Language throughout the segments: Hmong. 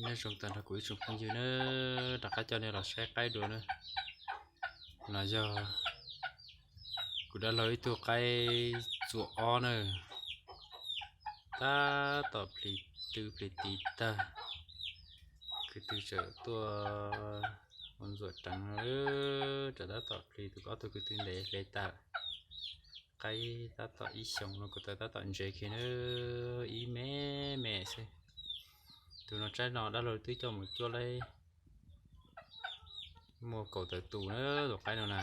Nyob zoo tag nrho kuv ib tsoom phooj ywg na, rov qab coj nej los saib qaib dua na. No yog kuv dab laug ib tug qaib txuas ob na, tab tom plis tw plis tis tag, kwv tw tseem tuaj ua ntxuam reev no, tseem tab tom plis tus ob tug kwv tw ntev hle tag. Qaib tab tom ib xyoos no kuv tau tab tom ntsev kiag na, ib me me xwb. Tus no tsaib no dab laug twb coj mus cuab laib muaj kaum tawm tus na, tus qaib no na.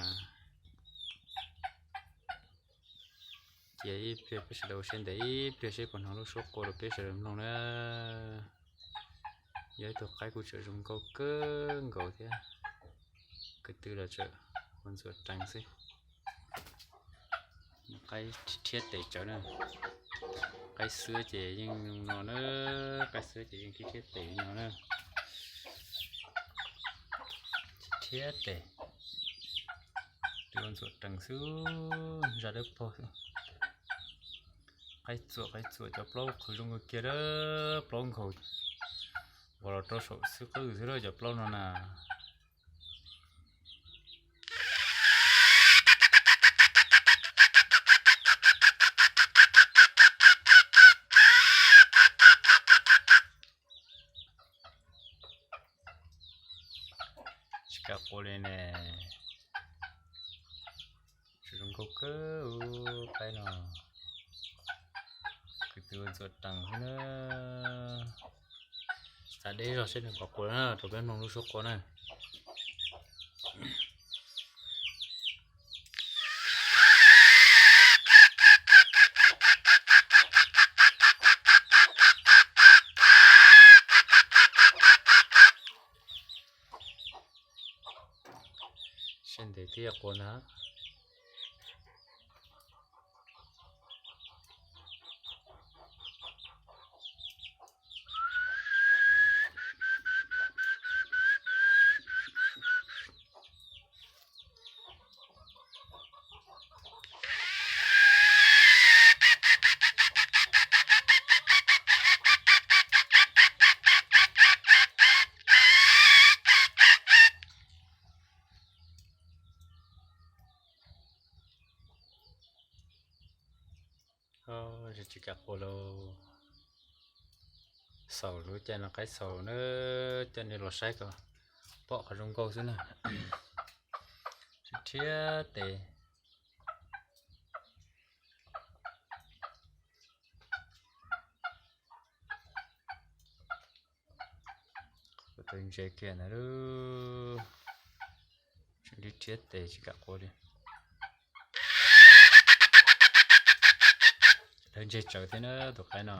Cia ib pliag peb sawv daws ua siab ntev ib pliag seb puas hnov lub suab qua rau peb sawv daws mloog na. Yog ib tug qaib kuj tseem zoo nkauj kawg nkaus thiab, kwv tw los tseem ua ntxuam reev xwb. Qaib rhiab tes tsawv na. Qaib xwab ces yeej no na, qaib xwab ces yeej rhiab tes no na. Rhiab tes, ua ntxuam reev xwb, zaj dawb paug xwb. Qaib txuam, qaib txuam cov plaub qhwv zoo nkauj kiag lawm, plaub nkhaus uas los rau saum xwb qwj xwb lawm cov plaub no na. Tsis kam qua li ne. Tseem zoo nkauj kawg qaib no. Kwv tw ua ntxuam reev xwb na. Txav deb zog seb nws puas qua na, rau peb mloog lub suab qua na. Siab ntev thiab qua ntag. Tsis kam qua lauj. Xaus lub caij no qaib xaus na, coj nej los saib kom pom qhov zoo nkauj xwb na. Rhiab tes. Kuv tau ntse kiag ntawd lauj. Tseem rhiab tes tsis kam qua li. Lawv ntse tsawv thiab na tus qaib no.